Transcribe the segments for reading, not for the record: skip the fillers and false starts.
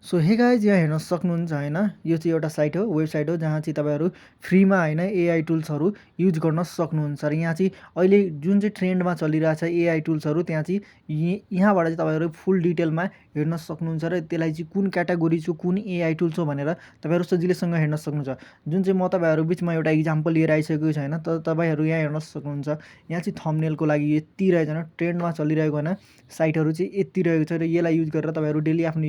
So hey guys यहाँ हेर्न सक्नुहुन्छ होइन, यो चाहिँ एउटा साइट हो, वेबसाइट हो जहाँ चाहिँ तपाईँहरू फ्रीमा होइन एआई टुल्सहरू युज गर्न सक्नुहुन्छ। र यहाँ चाहिँ अहिले जुन चाहिँ ट्रेन्डमा चलिरहेछ एआई टुल्सहरू, त्यहाँ चाहिँ यहाँबाट चाहिँ तपाईँहरू फुल डिटेलमा हेर्न सक्नुहुन्छ र त्यसलाई चाहिँ कुन क्याटेगोरीको कुन एआई टुल्स हो भनेर तपाईँहरू सजिलैसँग हेर्न सक्नुहुन्छ। जुन चाहिँ म तपाईँहरू बिचमा एउटा इक्जाम्पल लिएर आइसकेको छु होइन, त तपाईँहरू यहाँ हेर्न सक्नुहुन्छ। यहाँ चाहिँ थम्बनेलको लागि यति रहेछ होइन, ट्रेन्डमा चलिरहेको होइन साइटहरू चाहिँ यति रहेको छ र यसलाई युज गरेर तपाईँहरू डेली आफ्नो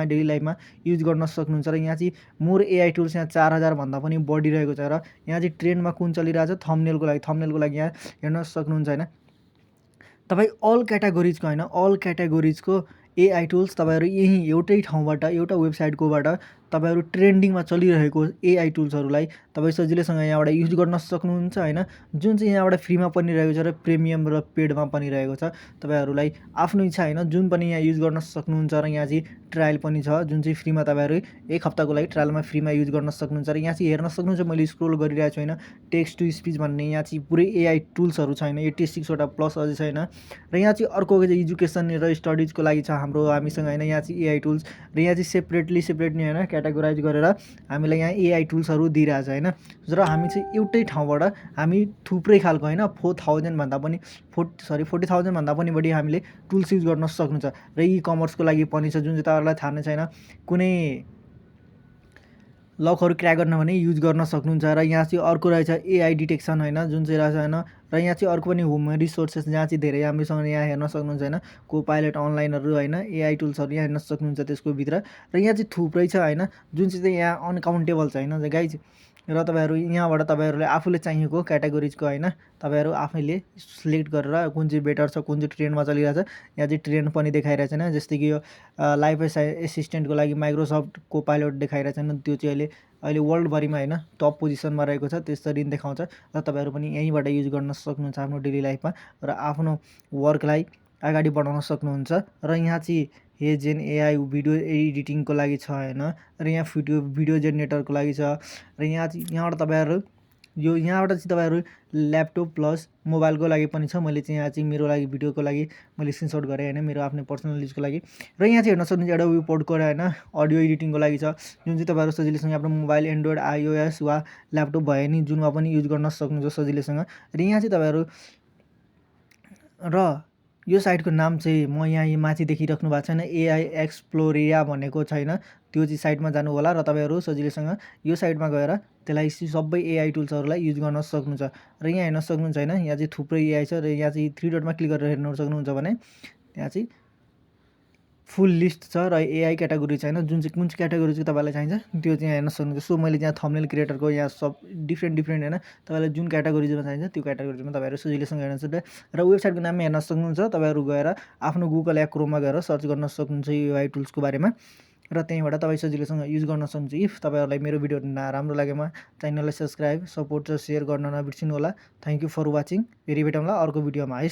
डेली लाइफमा युज गर्न सक्नुहुन्छ। र यहाँ चाहिँ मोर एआई टुल्स यहाँ 4000 भन्दा पनि बढिरहेको छ। र यहाँ चाहिँ ट्रेन्डमा कुन चलिरहेछ थम्बनेलको लागि यहाँ हेर्न सक्नुहुन्छ होइन। तपाईँ अल क्याटेगोरिजको एआई टुल्स तपाईँहरू यहीँ एउटै ठाउँबाट एउटा वेबसाइटकोबाट तपाईँहरू ट्रेन्डिङमा चलिरहेको एआई टुल्सहरूलाई तपाईँ सजिलैसँग यहाँबाट युज गर्न सक्नुहुन्छ होइन। जुन चाहिँ यहाँबाट फ्रीमा पनि रहेको छ र प्रिमियम र पेडमा पनि रहेको छ। तपाईँहरूलाई आफ्नो इच्छा होइन, जुन पनि यहाँ युज गर्न सक्नुहुन्छ। र यहाँ चाहिँ ट्रायल पनि छ, जुन चाहिँ फ्रीमा तपाईँहरू 1 हप्ताको लागि ट्रायलमा फ्रीमा युज गर्न सक्नुहुन्छ। र यहाँ चाहिँ हेर्न सक्नुहुन्छ, मैले स्क्रोल गरिरहेको छु होइन, टेक्स्ट टु स्पिच भन्ने यहाँ चाहिँ पुरै एआई टुल्सहरू छ होइन, 86 वटा प्लस अझै छैन। र यहाँ चाहिँ अर्को चाहिँ एजुकेसन र स्टडिजको लागि छ हामीसँग होइन, यहाँ चाहिँ एआई टुल्स। र यहाँ चाहिँ सेपरेटली नि होइन क्याटेगोराइज गरेर हामीलाई यहाँ एआई टुल्सहरू दिइरहेछ होइन। र हामी चाहिँ एउटै ठाउँबाट हामी थुप्रै खालको होइन 4000 भन्दा पनि 40,000 भन्दा पनि बढी हामीले टुल्स युज गर्न सक्नुहुन्छ। र कमर्सको लागि पनि छ, जुन चाहिँ तपाईँहरूलाई थाहा नै छैन, कुनै लकहरू क्र्याक गर्न भने युज गर्न सक्नुहुन्छ। र यहाँ चाहिँ अर्को रहेछ एआई डिटेक्सन होइन, जुन चाहिँ रहेछ होइन। र यहाँ चाहिँ अर्को पनि होम रिसोर्सेस, जहाँ चाहिँ धेरै राम्रोसँग यहाँ हेर्न सक्नुहुन्छ होइन, कोपाइलट अनलाइनहरू होइन, एआई टुल्सहरू यहाँ हेर्न सक्नुहुन्छ त्यसको भित्र। र यहाँ चाहिँ थुप्रै छ होइन, जुन चाहिँ यहाँ अनकाउन्टेबल छ होइन गाइज। र तपाईँहरू यहाँबाट तपाईँहरूले आफूले चाहिएको क्याटेगोरिजको होइन तपाईँहरू आफैले सिलेक्ट गरेर कुन चाहिँ बेटर छ, कुन चाहिँ ट्रेन्डमा चलिरहेछ। यहाँ चाहिँ ट्रेन्ड पनि देखाइरहेछ होइन, जस्तै कि यो लाइफ एसिस्टेन्टको लागि माइक्रोसफ्ट कोपाइलट देखाइरहेछ होइन, त्यो चाहिँ अहिले वर्ल्डभरिमा होइन टप पोजिसनमा रहेको छ, त्यसरी देखाउँछ। र तपाईँहरू पनि यहीँबाट युज गर्न सक्नुहुन्छ आफ्नो डेली लाइफमा र आफ्नो वर्कलाई अगाडि बढाउन सक्नुहुन्छ। र यहाँ चाहिँ हेजेन एआई भिडियो एडिटिङको लागि छ होइन। र यहाँ भिडियो जेनेरेटरको लागि छ। र यहाँबाट तपाईँहरू यहाँबाट चाहिँ तपाईँहरू ल्यापटप प्लस मोबाइलको लागि पनि छ। मैले चाहिँ यहाँ चाहिँ मेरो लागि भिडियोको लागि मैले स्क्रिनसट गरेँ होइन, मेरो आफ्नो पर्सनल युजको लागि। र यहाँ चाहिँ हेर्न सक्नुहुन्छ एउटा पोर्टको होइन अडियो एडिटिङको लागि छ, जुन चाहिँ तपाईँहरू सजिलैसँग आफ्नो मोबाइल एन्ड्रोइड आइओएस वा ल्यापटप भयो नि जुनमा पनि युज गर्न सक्नुहुन्छ सजिलैसँग। र यहाँ चाहिँ तपाईँहरू र यो साइटको नाम चाहिँ म यहाँ माथि देखिराख्नु भएको छैन, एआई एक्सप्लोरिया भनेको छैन, त्यो चाहिँ साइटमा जानु होला र तपाईँहरू सजिलैसँग यो साइटमा गएर त्यसलाई सबै एआई टुल्सहरूलाई युज गर्न सक्नुहुन्छ। र यहाँ हेर्न सक्नुहुन्छ होइन, यहाँ चाहिँ थुप्रै एआई छ। र यहाँ चाहिँ 3 डटमा क्लिक गरेर हेर्न सक्नुहुन्छ भने यहाँ चाहिँ फुल लिस्ट छ र एआई क्याटेगोरी छैन, जुन चाहिँ कुन चाहिँ क्याटेगोरी चाहिँ तपाईँलाई चाहिन्छ त्यो चाहिँ हेर्न सक्नुहुन्छ। सो मैले यहाँ थम्बनेल क्रिएटरको यहाँ सब डिफ्रेन्ट होइन, तपाईँलाई जुन क्याटेगोरिजमा चाहिन्छ त्यो क्याटेगोरिजमा तपाईँहरू सजिलैसँग हेर्न सक्नुहुन्छ। र वेबसाइटको नाममा हेर्न सक्नुहुन्छ, तपाईँहरू गएर आफ्नो गुगल या क्रोममा गएर सर्च गर्न सक्नुहुन्छ यो एआई टुल्सको बारेमा। र त्यहीँबाट तपाईँ सजिलैसँग युज गर्न सक्नुहुन्छ। इफ तपाईँहरूलाई मेरो भिडियो राम्रो लागेमा च्यानललाई सब्सक्राइब, सपोर्ट र सेयर गर्न नबिर्सिनु होला। Thank you for watching. फेरि भेटौँला अर्को भिडियोमा।